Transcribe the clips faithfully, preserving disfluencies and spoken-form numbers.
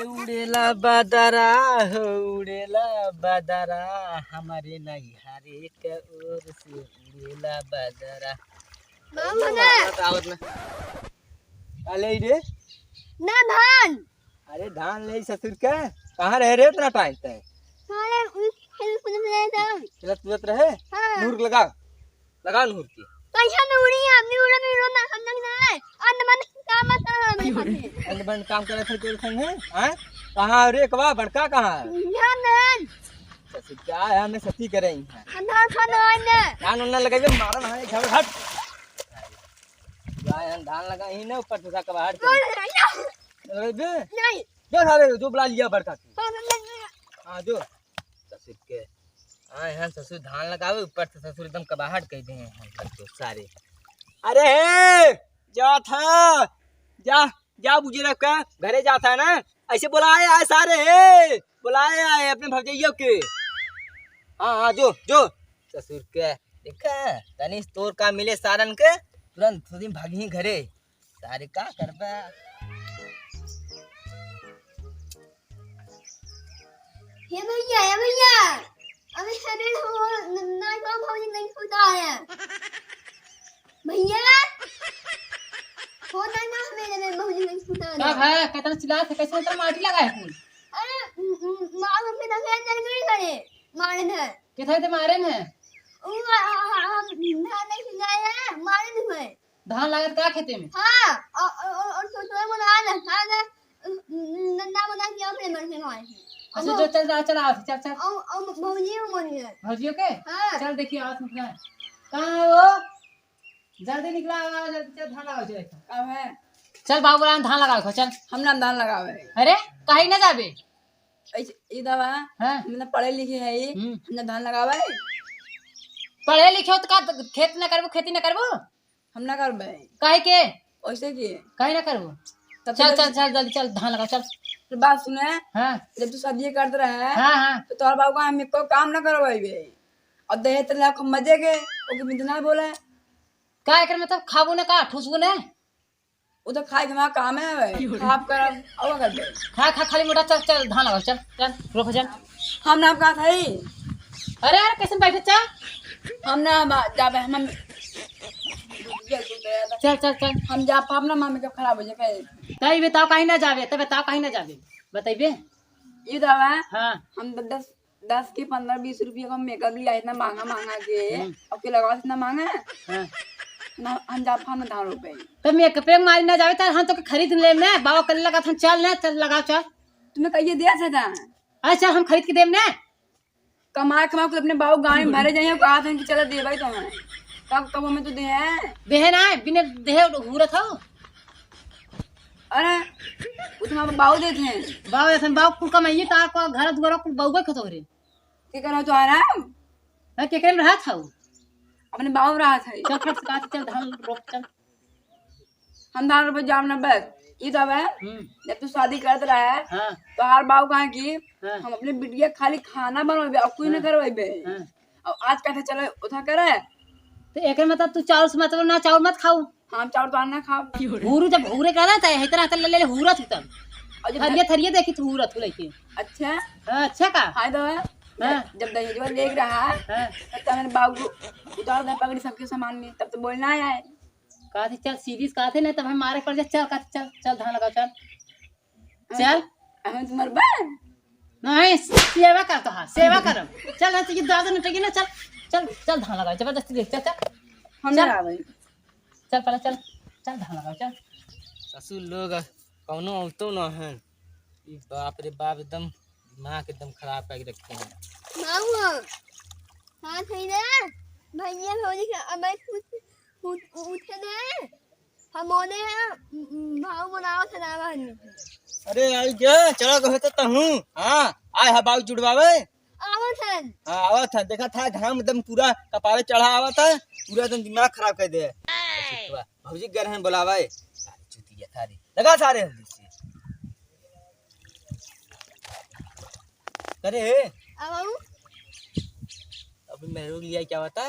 उड़ेला बदरा हो, उड़ेला बदरा, हमारे नैहरे के ओर से उड़ेला बदरा। मामा अरे, ना। आवत, आवत ना। का ले रे? ना धान। अरे धान ले ससुर के, कहाँ रहे रे उतना टाइम तक? अरे, उस खेल कूद रहे थे। खेलत कूदत रहे? हाँ। नूर लगा। लगाओ नूर की। कैसा नूरी है? अपनी उड़न में रोना हम लोग ना है। अंध बंद काम मत करो मेरे सामने। अंध बंद काम करे थे तेरे संग है? हाँ? कहाँ रे कबा बड़का कहाँ है? ध्यान दे। ससुर क्या है, हमें सती करे ही है। हम धान खाना है ना। धान उन्ना लगाइए, मारा ना है, घर हट। क्या है, धान लगा ही ना, ऊपर से कबा हट। कौन है? लगाइए। नहीं। जो सारे, जो बुला लिया बड़का की। हाँ, नहीं, नहीं। हाँ, जो। ससुर के आए हैं ससुर धान लगावे, ऊपर से ससुर एकदम कबाहट कह दे हैं हम लोग तो सारे। अरे हे, जा था, जा, जा बुजुर्ग का घरे जा था ना, ऐसे बुलाए आए सारे, हे, बुलाए आए अपने भौजैया के। हाँ, हाँ, जो, जो। ससुर के, देखा, तनी तोर का मिले सारन के, तुरंत खुद ही भागी घरे। सारे का करबा? हे भैया, हे भैया, अबे हमें हो न-, नहीं तो भौजी नहीं फुटा है। भैया, हो नहीं ना मेरे में भौजी नहीं फुटा का है। भाई, कितना चिल्लात है, कैसे इतना माटी लगा है फूल? अरे, म-, म-, माँ मम्मी तो खेत नहीं गई करे, मारे न। किथे ते मारे न? उ, आ, आ, आ, हम धान नहीं खिलाए हैं, मारे न हुए। धान लागत का खेते में? हाँ, और, और, और, और ससुर बना ना, खा गए, न-, न-, ना बना के अपने मन से खाए हैं। अच्छा, जो चल रहा, चल, आओ, चल, चल। और, और भौजी को मन है। भौजियो के? हाँ। चल, देखिए, आओ, सुन रहा है। कहाँ है वो? जल्दी निकला, आओ, जल्दी चल, धान लगाओ, चल। कब है? चल, बाबू राम, धान लगाओ, चल। हम ना धान लगावे। अरे, कहीं ना जाबे? ऐसे, ई दवा, हाँ। हम ना पढ़े लिखे है, हम्म। हम ना धान लगावे। पढ़े लिखे हो तो का खेत ना करबो, खेती ना करबो? हम ना करबे। काहे के? वैसे के? काहे ना करबो? तब चल, तो चल, चल, जल्दी चल, धान लगाओ, चल। तो बात सुने। हाँ। जब तू शादी करत रहे, हाँ, हाँ। तो तोहर बाबू का हम एको काम ना करवाइबे। और दहेज तो लाख मजे के, ओके बिंद ना बोला। का एकर मतलब खाबो ना का, ठूसबो ना? वो तो खाए के हमारा काम है, खाब करब, और का करबे? खा, खा, खाली मोटा, चल, चल, धान लगाओ, चल, चल, रुक, चल। हम ना कहा था ही। अरे, अरे, कैसे बैठे, चल। हम ना, हम जाबे, हम चल, चल, चल। हम जा पाप ना, मामी का खराब हो जाए। तई बताओ, कहीं ना जाबे, तब बताओ, कहीं ना जाबे, बताइबे। ये दवा, हाँ। हम दस, दस के पन्द्रह बीस रुपया का मेकअप लिया, इतना महंगा महंगा के, हम्म। और के लगाओ इतना महंगा? हाँ। ना, हम जा पाप ना धान रोपे। तो मेकअपे मारी ना जावे, तो हम तो के खरीद ले ना, बाबा कल लगा था, चल ना, चल लगाओ, चल। तुम्हें कहिए दिया था, था। अच्छा, हम खरीद के देम ना। कमा, कमा के अपने बाबू गाड़ी में भरे जाइए, कहा था कि चला दे भाई तुम्हें। तब, तब हमें तो दे है। दे है ना, बिना दे है, हुरत हो। अरे, वो तुम्हारे बाबू देते हैं। बाबू देते हैं, बाबू कुल कमाइए, तो आपको घर दुआरा कुल बाबू खतो रे। के करो तो आराम? मैं केकरे में रहत हूँ? अपने बाबू रहत है। चल, फट से कहा, चल, धान रोप, चल। हम धान रोपे जाम ना बस। ई तो अब है, हम्म। जब तू शादी करत रहे, हाँ। तो हर बाबू कहा कि हाँ। हम अपने बिटिया खाली खाना बनवाबे और कुछ ना हाँ। करवाबे। हाँ। और आज कहते चलो उठा करे। तो एकर मतलब तू चाउर से मतलब ना, चाउर मत खाऊ। हाँ, हम चाउर तो ना खाओ। हुरू जब हुरे करा था, इतना हाथ ले ले हुरा थी तब। और जब थरिया, थरिया देखी तू हुरा थू लेके। अच्छा। हाँ, अच्छा का? हाँ, तो है। हाँ। जब दहेजवा लेके रहा, हाँ। तब तो मेरे बाबू उतार दे पगड़ी सबके सामान में, तब तो बोलना आया है। कहा थी, "चल, सीधी से कहा थे, नहीं तब हम मारे पड़ जाए, चल," कहा थी, "चल, चल, धान लगाओ, चल।" चल। हमें तुम्हारे बा? नहीं, सेवा कर तो हाँ, सेवा कर। चल, ना, तो ये दादा नटेगी ना, चल, चल, चल, धान लगाओ, जबरदस्ती दे, चल, चल। हम चल। ना आवे। चल, पहले चल, चल, धान लगाओ, चल। ससुर लोग कौनो औतो ना है। ई बाप रे बाप, एकदम दिमाग एकदम खराब करके रखे हैं। मामा, हाँ, सही ना? भैया, भौजी के अब उठ, उठ, उठे दे। हम ओने हैं, म-, म-, भाव बनावत है, रावण। अरे, आई के, चला गए तो तहूँ। हाँ, आए हा बाबू जुड़वावे। आवत है। हाँ, आवत है। देखा था, घाम एकदम पूरा कपारे चढ़ा आवत है, पूरा एकदम दिमाग खराब कर दे। भौजी के घर हैं, बुलावे। सारी चुतिया थारी। लगा सारे हल्दी से। करे हे? अब आऊ? अभी मैं रोक लिया, क्या बता?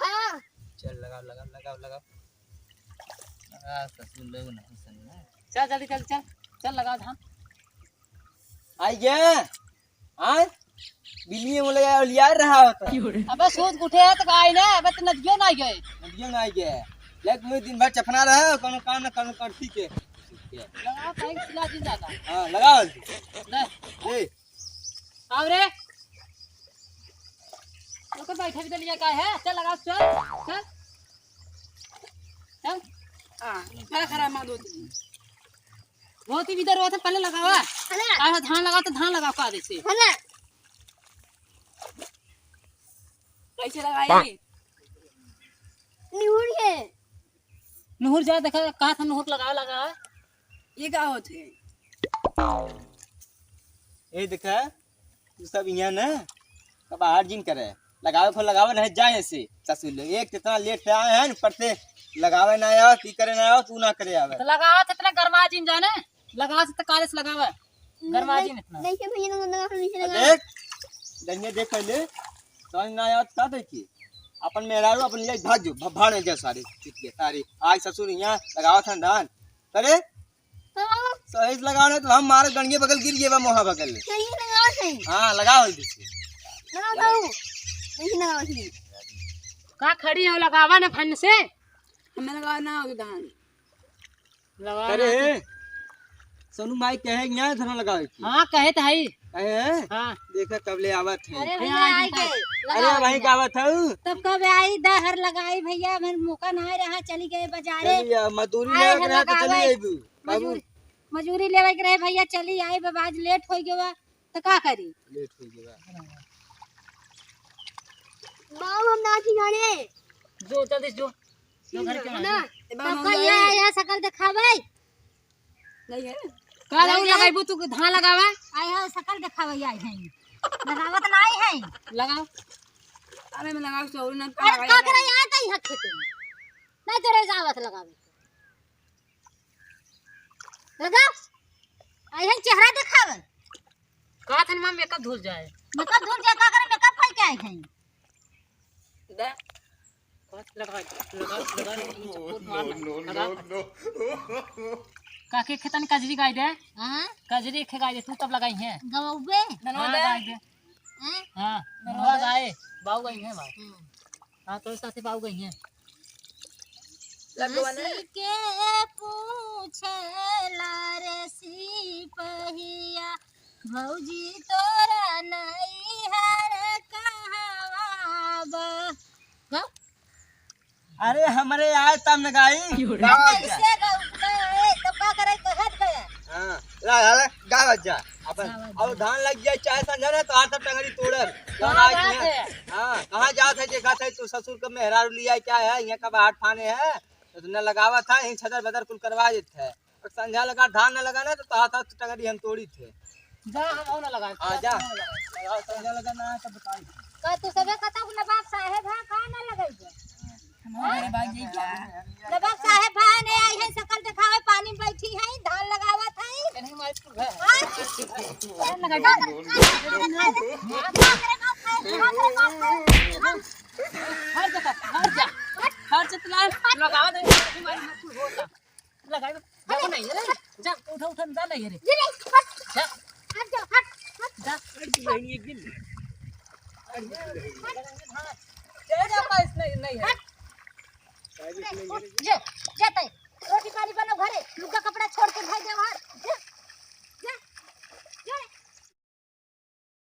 हाँ। चल, लगाओ, लगाओ, लगाओ, लगाओ। आ, ससुर लोग नहीं सुनना। चल, जल्दी चल, चल, चल, लगाओ धान। आई गया। हाँ? बिल्ली में ले आया, लिया रहा होता। अबे सूत उठे है तो आई ना, अबे तो नदियो ना गए। नदियो ना गए। ले, तुम दिन भर चफना रहे, कोनो काम ना, कोनो करती के। लगाओ, कहीं खिला दिन दादा। हाँ, लगाओ। ले। ले। आओ रे। ओके, बैठे भी तो लिया का है? चल, लगाओ, चल, चल। चल। हाँ, खड़ा, खड़ा, मार दो। बहुत ही इधर हुआ था, पहले लगावा। है ना? आ, धान लगाओ तो धान लगाओ, का दे से? है ना? कैसे लगाई? निहुर के। निहुर जा, देखा, कहा था निहुर लगावा, लगावा। ये का होत है? ए देखा, तू सब इहाँ ना, कब बाहर जिन करे। लगावे को लगावे नहीं जाए ऐसे, ससुर लोग। एक कितना लेट से आए हैं, ऊपर से लगावे ना आवे, की करे ना आवे, तू ना करे आवे। तो लगावा तो इतना गरमा जिन जाने, लगावा से तो काले से लगावा। गरमा जिन इतना। नहीं, नहीं, भैया, ना, ना, ना, नहीं, नहीं, देख, दनिया देख पहले, समझ ना आया तो का देखी? अपन मेहरारू अपन ले भाग जो, भ-, भाड़ जा सारे, चुतिया, सारे। आज ससुर इहाँ लगावा था धान, करे? हाँ। सही से लगाओ, नहीं तो हम मारे गणिये बगल गिर गए बा, मोहा बगल ले। सही से लगाओ, सही। हाँ, लगाओ जल्दी से। लगाओ, लगाओ। सही से लगाओ, सही। का खड़ी हो, लगावा ना फन से। हमें लगावा ना हो धान। लगावा अरे, ना। सोनू माई कहे यहाँ धरना लगावे की। हाँ, कहे तो है। कहे हैं? हाँ। देखा कब ले आवत है। अरे भैया, आई गए। अरे, लगाओ वहीं भैया। का आवत है। तब कब आई, दहर लगाई भैया, मैं मौका ना रहा, चली गए बाजारे। चलिए, मजदूरी आए लेवे के हैं रहे तो लगावे। चली अइबू। बाबू। मजूरी, मजूरी लेवे के रहे भैया, चली आई, बाबा आज लेट हो गया, तो का करी? लेट हो गया। बाबू, हम ना जाने। जो, जल्दी जो। जो घर के है ना? मालिक। ए, बाबू, तब हम का जाए। ये, ये शकल दिखावे? नहीं है। का नहीं रहू है। लगाइबू तू धान लगावा? आए हैं, शकल दिखावे आई हैं। लगावत नहीं है। लगाओ। अरे, मैं लगाओ, सौरी ना अरे, लगाई का है। करे यार, तई हक खेते में। नहीं तो रे जावत लगावे। लगा। आई है चेहरा दिखावे। का थन माँ मेकअप धुल जाए। मेकअप धुल जाए, का करे मेकअप कइके आई है? दे। लगा, लगा, लगा, लगा, लगा। काके खेतन कजरी गाय दे। हाँ? कजरी खे गाय दे, तू तब लगाई है। गवउबे? हाँ, गाय दे। हैं? हाँ, ननवा गाय, बाऊ गई है भाई। हाँ। हाँ, तोरे साथे बाऊ गई है। लगवा ने। हँसी के पूछेला रे सिपहिया, भौजी तोरा नैहर कहवा बा? गाओ। अरे हमरे आए तब न गाई। गाओ जा। कैसे गाओ? ए, तो का करे, कहत गया। हाँ, ला, ला, ला, गावत जा। अपन, गावत अब जा। धान लग जाए, चाहे संझा रहे, तो हाथ टंगड़ी तोड़ब। कौन कहाँ आए जात तुम्हें? है? हाँ, कहाँ जात है, देखा था, तू ससुर का मेहरारू लिया क्या है, यहाँ का बाहर ठाने है, तो तुमने लगावा था, यहीं छदर बदर कुल करवा देते हैं। और संझा लगा, धान न लगाना, तो हाथ हाथ टंगड़ी हम तोड़ी थे। जा, हम और ना लगाए। हाँ, जा। लगाओ, संझा लगा ना है, तब बताई। का तू सबे कथा को नवाब साहेब है, का ना लगाई? हमारे भाई जी क्या? नवाब साहेब भाई ने आई है, शकल दिखावे, पानी में बैठी है, धान लगावत है। कहीं मार तू है। हाँ? धान लगा दे। हट जा, हट जा, हट जा, लगावा दे, हमारी मत होता। लगाई, जा नहीं है रे। जा, उठा, उठा, जा नहीं है रे। ये नहीं, हट। जा। हट जा, हट, हट। जा। हट जा, बहनी, एक दिन। हट जा, हट। जा, जा, पास नहीं, नहीं है। हट। जा, जा,